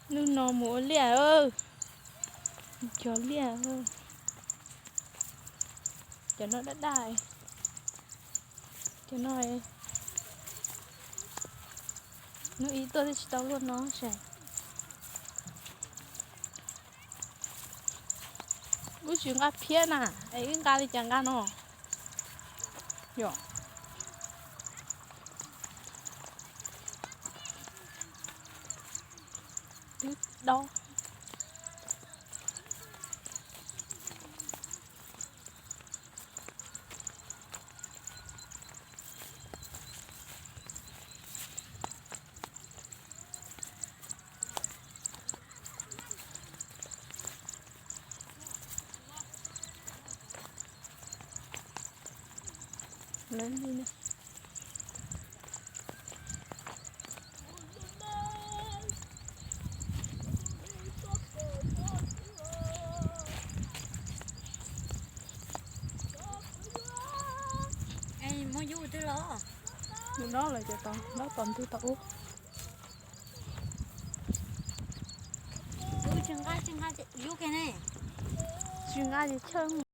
Hnub no mus ua liaj, cog liaj. Cov no daj daj, cov no hnub ib tuaj twb tsis tau luaj no sas. Wb tsis nqa phiab na, es wb nqa li cas nqa no? Yom. Twb dob. Lawv li na. Muab yub twg los? Yus dob lawm ces tau dob tom ntug tau ub. Tsis nqa, tsis nqa, yub kiag ne. Tsis nqa ces chawj mus.